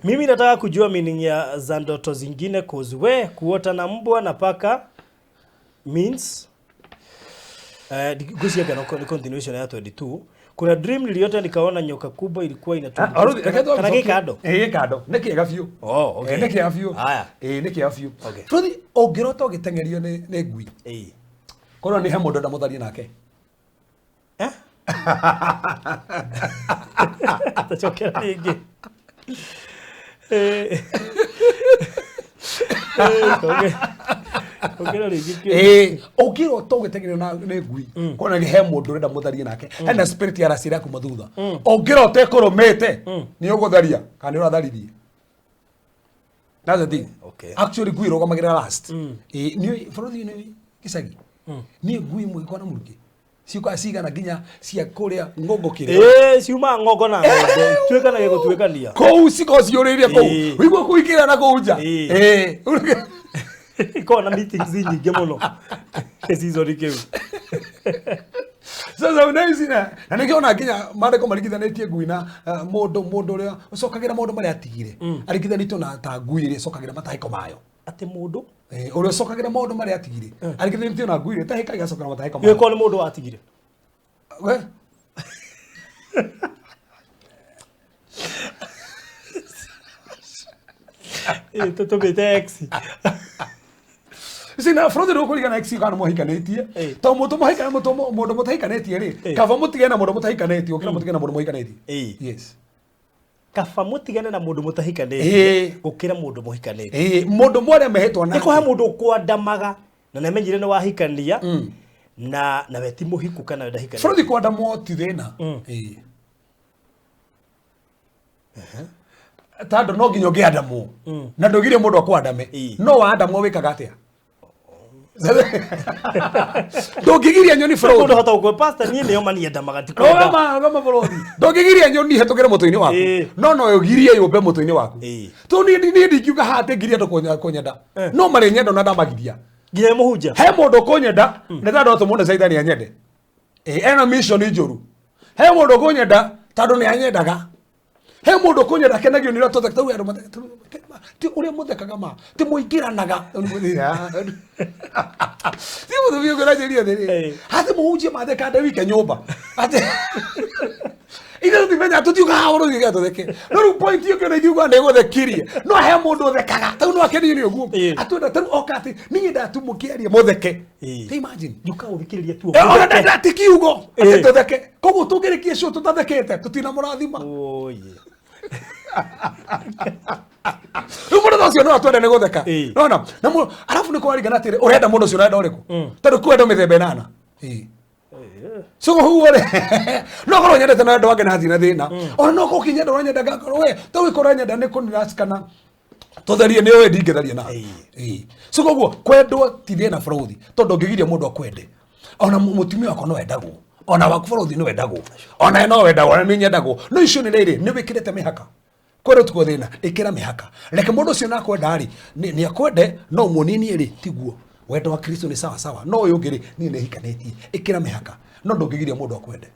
Mimi nataka kujua meaning ya za ndoto zingine, cause we kuota na mbwa na paka means ngwĩciria no nĩ continuation ya 22. Kuna dream niliota nikaona nyoka kubwa ilikuwa inatumbukiza kana gĩ kando. Ĩ gĩ kando nĩ kĩega biũ. Oh, okay. Ĩ, nĩ kĩega biũ. Haya. Ĩ, nĩ kĩega biũ. Okay. Bũrũri ũngĩrota ũgĩteng'erio nĩ ngui, korwo nĩ he mũndũ enda mũtharie nake. Eh? Tacokera rĩngĩ. Eh. Eh, cokera rĩngĩ kĩũria. Ĩ, ũngĩrota ũgĩteng'erio nĩ ngui, korwo nĩ he mũndũ ũrenda mũtharie nake, hena spirit ya racira kuma thutha. Ũngĩrota ĩkũrũmĩte, nĩ ũgũtharia kana nĩ ũratharirie. That's the thing. Okay. Actually ngui ĩrũgamagĩrĩra last. Ĩ, nĩ bũrũri nĩ gĩcagi. Niĩ ngui ĩmwe ĩkoragwo na mũrukĩ. Ciũkaga cigana nginya cia kũrĩa ng'ongo kĩrĩa. Ĩĩ, ciumaga ng'ongo na ng'ongo ituĩkanagia gũtuĩkania. Kũu cikoragwo ciyũrĩire kũu. Wĩigua kũu ikĩra na kũu nja. Ĩĩ. Ikoragwo na meetings nyingĩ mũno gĩcicio kĩu. Sasa unaici na nĩkĩo ona nginya maandĩko maringithanĩtie ngui na mũndũ ũrĩa ũcokagĩra maũndũ marĩa atigire. Aringithanĩtio na ta ngui ĩrĩa ĩcokagĩra matahĩko mayo. Atĩ mũndũ Ũrĩa ũcokagĩra maũndũ marĩa atigire. Aringithanĩtio na ngui ĩrĩa ĩtahĩkaga ĩgacokera matahĩko mayo. Gĩkorwo nĩ mũndũ watigire. We? Ĩ, tũtũmĩte X. Ici na bũrũri rĩ ũkũringana ex kana mũhikanĩtie. To mũndũ mũhikana mũndũ mũtahikanĩtie rĩ, kaba mũtigane na mũndũ mũtahikanĩtie gũkĩra mũtigane na mũndũ mũhikanĩtie. Yes. Kaba mũtigane na mũndũ mũtahikanĩtie gũkĩra mũndũ mũhikanĩtie. Ĩĩ, mũndũ mwarĩa mehĩtwa nake. Nĩ kũhe mũndũ ũkwandamaga na nĩamenyire nĩ wahikania na we ti mũhiku kana we ndahikanĩtie. Bũrũri kwandamwo ti thĩna. Ĩĩ. Tondũ no nginya ũngĩandamwo na ndũgirie mũndũ akwandame, no wandamwo wĩkaga atĩa? Ndũngĩgiria nyoni bũrũri. Mũndũ hota gũkũhe pastor, niĩ nĩo maniendamaga ti kwenda. Rũgama, rũgama bũrũri. Ndũngĩgiria nyoni ĩhetũkĩre mũtwe-inĩ waku, no no ũgirie yũmbe mũtwe-inĩ waku. Tondũ niĩ ndingiuga haha atĩ ngirie andũ kũnyenda, no marĩnyenda ona ndamagiria. Nginya mũhunjia. He mũndũ ũkũnyenda nĩ tondũ atũmwo nĩ caitani anyende. Ĩ, ena mission njũru. He mũndũ ũkũnyenda tondũ nĩ anyendaga. He mũndũ ũkũnyenda akenagio nĩ ũrĩa tũtheka, tau andũ ti ũrĩa mũthekaga ma, ti mũingĩranaga. Ti mũthuri ũngĩ ũranjĩria atĩrĩ, atĩ mũhunjie matheka nde wike nyũmba. Atĩ ithuĩ tũtimenya tũtiuga haha ũrĩa ũgĩka tũtheke. No rĩu point ĩyo kĩona ithuĩ uga nĩ gũthekirie. No he mũndũ ũthekaga, tau no akenio nĩ ũguo. Atwenda tau oka atĩ niĩ ndatumũkĩaria mũtheke. Ta imagine. Njuka ũthikĩrĩria tu. Ona ndati kiugo atĩ tũtheke. Koguo tũngĩrĩkia show tũtathekete tũtinamũrathima. Rĩu mũndũ ũcio no atwende nĩ gũtheka. Nona na arabu nĩ kũraringana atĩrĩ, ũrenda mũndũ ũcio ũrenda ũrĩkũ? Tondũ kwĩ andũ mĩthemba ĩnana. So ũguo rĩ, no korwo nyendete na andũ angĩ na hathiĩ na thĩna. Ona no korwo ũkĩnyenda ũranyenda ngakorwo we, to wĩkorwo ũranyenda nĩ kũniraci kana tũtherie nĩ ũĩ ndingĩtheria nawe. So koguo kwendwo ti thĩna bũrũri, tondũ ndũngĩgiria mũndũ akwende. Ona mũtumia wakwa no endagwo, ona waku bũrũri no endagwo, ona no wendagwo, ona nĩ nyendagwo. No icio nĩ rĩrĩ, nĩ wĩkĩrĩte mĩhaka. Kwendwo tikuo thĩna, ĩkĩra mĩhaka. Reke mũndũ ũcio nakwenda rĩ, nĩ akwende, no muonie niĩ rĩ, tiguo. Wendo wa Kristo nĩ sawa sawa, no ũyũ ũngĩ rĩ, niĩ nĩ hikanĩtie. Ĩkĩra mĩhaka, no ndũngĩgiria mũndũ akwende.